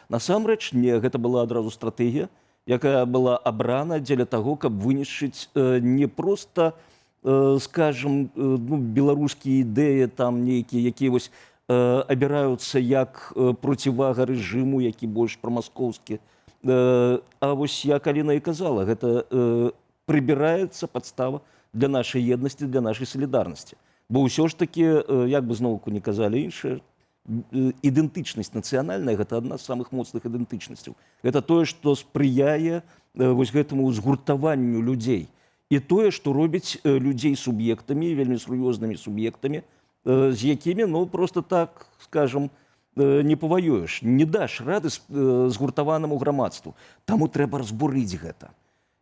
Насамрэч не, гэта была адразу стратэгія, якая была абрана дзеля таго, каб вынішчыць не проста, скажем, ну, беларускія ідэі там нейкія, якія вось абіраюцца як процівага рэжыму, які больш прамаскоўскі. А вось, як Аліна і казала, гэта прыбіраецца падстава для нашай еднасці, для нашай салідарнасці. Бо ўсё ж такі, як бы зноўку не казалі іншае, ідэнтычнасць нацыянальная — гэта адна з самых моцных ідэнтычнасцяў. Гэта тое, што спрыяе вось гэтаму згуртаванню людзей. І тое, што робіць людзей суб'ектамі, вельмі сур'ёзнымі суб'ектамі, з якімі, ну, просто так, скажем, не паваюеш, не даш рады згуртаванаму грамадству. Таму трэба разбурыць гэта.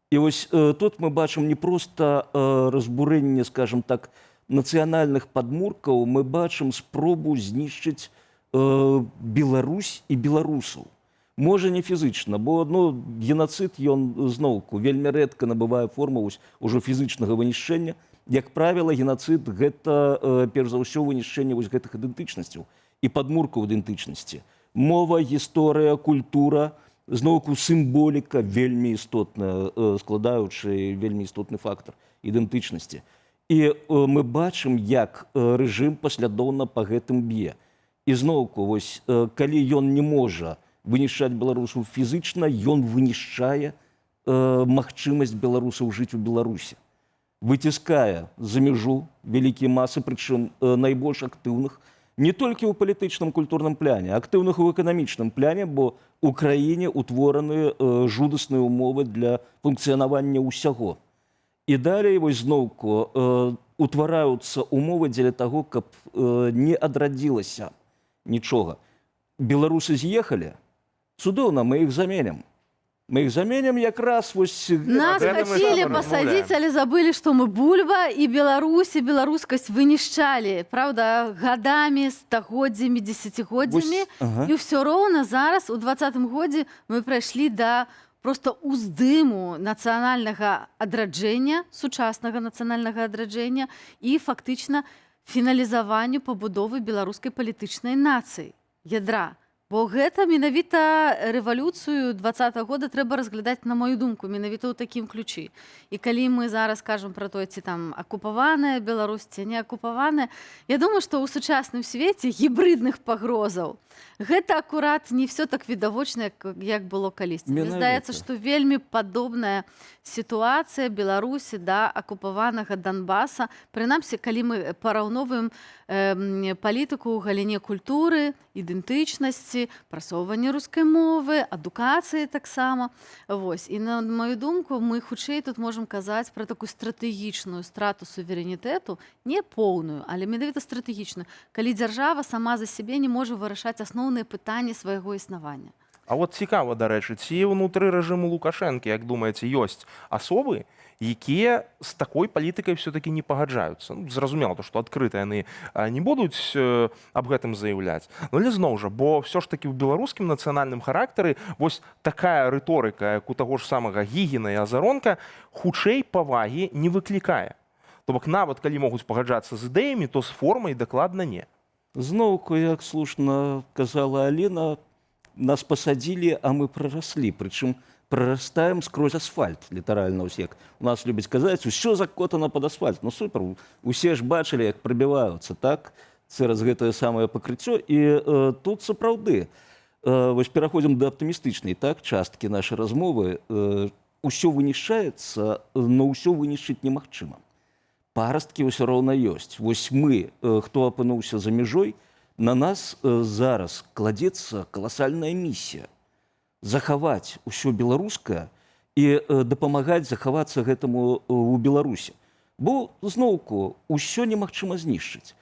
І вось тут мы бачым не проста разбурэнне, скажем так, нацыянальных падмуркаў, мы бачым спробу знішчыць Беларусь і беларусаў. Можа, не фізычна, бо, ну, генацыд, ён зноўку вельмі рэдка набывае форму вось ужо фізычнага вынішчэння. Як правіла, генацыд — гэта перш за ўсё вынішчэнне вось гэтых ідэнтычнасцяў і падмуркаў ідэнтычнасці. Мова, гісторыя, культура, зноўку сімволіка вельмі істотная, складаючы вельмі істотны фактар ідэнтычнасці. І мы бачым, як рэжым паслядоўна па гэтым б'е. І зноўку вось, калі ён не можа вынішчаць беларусаў фізычна, ён вынішчае магчымасць беларусаў жыць у Беларусі. Выціскае за мяжу вялікія масы, прычым найбольш актыўных не толькі ў палітычным, культурным пляне, актыўных у эканамічным пляне, бо у краіне утвораны жудасныя ўмовы для функцыянавання ўсяго. І далей вось зноўку утвараюцца умовы дзеля таго, каб не адрадзілася нічога. Беларусы з'ехалі, цудоўна, мы іх заменім. Мы іх заменім якраз вось. Нас Гэта мы хотели сам посадить, размаўляем. але забыли, что мы бульба, и Беларусь, и беларускасць вынішчалі, правда, гадамі, стагоддзямі, дзесяцігоддзямі. Вось, ага. І ўсё роўна зараз, у 20-м годзе, мы прайшлі да просто уздыму нацыянальнага адраджэння, сучаснага нацыянальнага адраджэння і фактычна фіналізаванню пабудовы беларускай палітычнай нацыі, ядра. Бо гэта менавіта рэвалюцыю 20-го года трэба разглядаць, на мою думку, менавіта ў такім ключы. І калі мы зараз кажам пра тое, ці там акупаваная Беларусь, ці не акупаваная, я думаю, што ў сучасным свеце гібрыдных пагрозаў гэта акурат не все так відавочна, як было калісьці. Мне Менавіта. здаецца, што вельмі падобная сітуацыя Беларусі да акупаванага Донбаса, прынамсі, калі мы параўноўваем палітыку ў галіне культуры, ідэнтычнасці, прасоўвання рускай мовы, адукацыі таксама. Вось. І, на мою думку, мы хутчэй тут можам казаць пра такую стратэгічную страту суверэнітэту, не поўную, але менавіта стратэгічную, калі дзяржава сама за сябе не можа вырашаць асноўныя пытанні свайго існавання. А вот цікава, дарэчы, ці ўнутры рэжыму Лукашэнкі, як думаеце, ёсць асобы, якія з такой палітыкай все-таки не пагаджаюцца? Ну, зразумела, то што адкрыта яны не будуць аб гэтым заяўляць. Ну, але зноў жа, бо все ж таки ў беларускім нацыянальным характары вось такая рыторыка, як у таго ж самага Гігіна і Азаронка, хутчэй павагі не выклікае. То бок нават калі могуць пагаджацца з ідэямі, то з формай дакладна не. Зноўку, як слушна казала Аліна, нас пасадзілі, а мы прараслі, прычым прарастаем скрозь асфальт, літаральна. Ось як у нас любяць казаць, усё закотана под асфальт. Ну супер, усе ж бачылі, як прабіваюцца так цераз гэтае самае пакрыццё. І тут сапраўды вось пераходзім да аптымістычнай, так, часткі нашай размовы. Усё вынішчаецца, но ўсё вынішчыць немагчыма, парасткі ўсё роўна ёсць. Вось мы, хто апынуўся за мяжой, на нас зараз кладзецца каласальная місія захаваць усё беларускае і дапамагаць захавацца гэтаму у Беларусі. Бо зноўку ўсё немагчыма знішчыць.